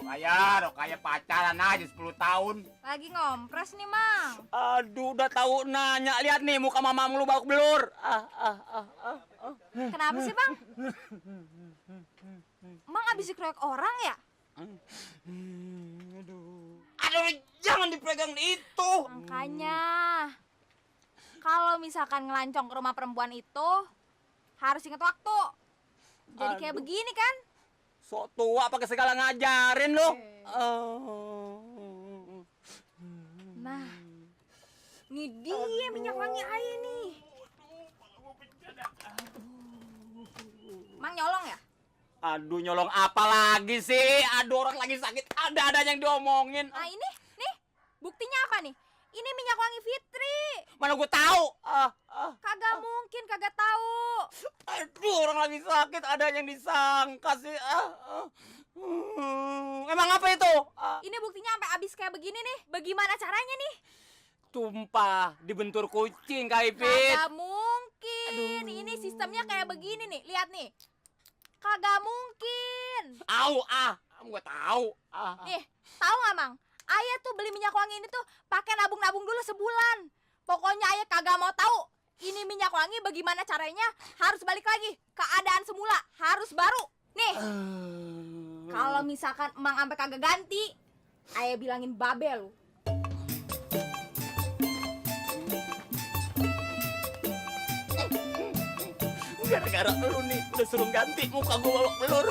Kayak pacaran aja 10 tahun. Lagi ngompres nih, Mang. Aduh, udah tahu nanya. Lihat nih muka mamam lu bau belur. Kenapa sih, Bang? Mang abis dikeroyok orang ya? Aduh, jangan dipegang itu. Makanya, kalau misalkan ngelancong ke rumah perempuan itu, harus ingat waktu. Jadi kayak begini kan? Sok tua pakai segala ngajarin lu. Nah, ini dia minyak wangi air nih. Mang nyolong ya? Aduh, nyolong apa lagi sih? Aduh, orang lagi sakit. Ada yang diomongin. Nah ini, nih, buktinya apa nih? Ini minyak wangi Fitri. Mana gue tahu? Kagak mungkin, kagak tahu. Aduh, orang lagi sakit. Ada yang disangka sih. Emang apa itu? Ini buktinya sampai habis kayak begini nih. Bagaimana caranya nih? Tumpah dibentur kucing, Kak Ipit. Kagak mungkin. Ini sistemnya kayak begini nih. Lihat nih. Kagak mungkin. Gue tahu. Nih, tahu nggak, Mang? Ayah tuh beli minyak wangi ini tuh pakai nabung-nabung dulu sebulan. Pokoknya ayah kagak mau tahu. Ini minyak wangi bagaimana caranya harus balik lagi keadaan semula, harus baru. Nih. Kalau misalkan Emang sampai kagak ganti, ayah bilangin babel lu. Gara-gara lu nih udah suruh ganti muka gue babak belur.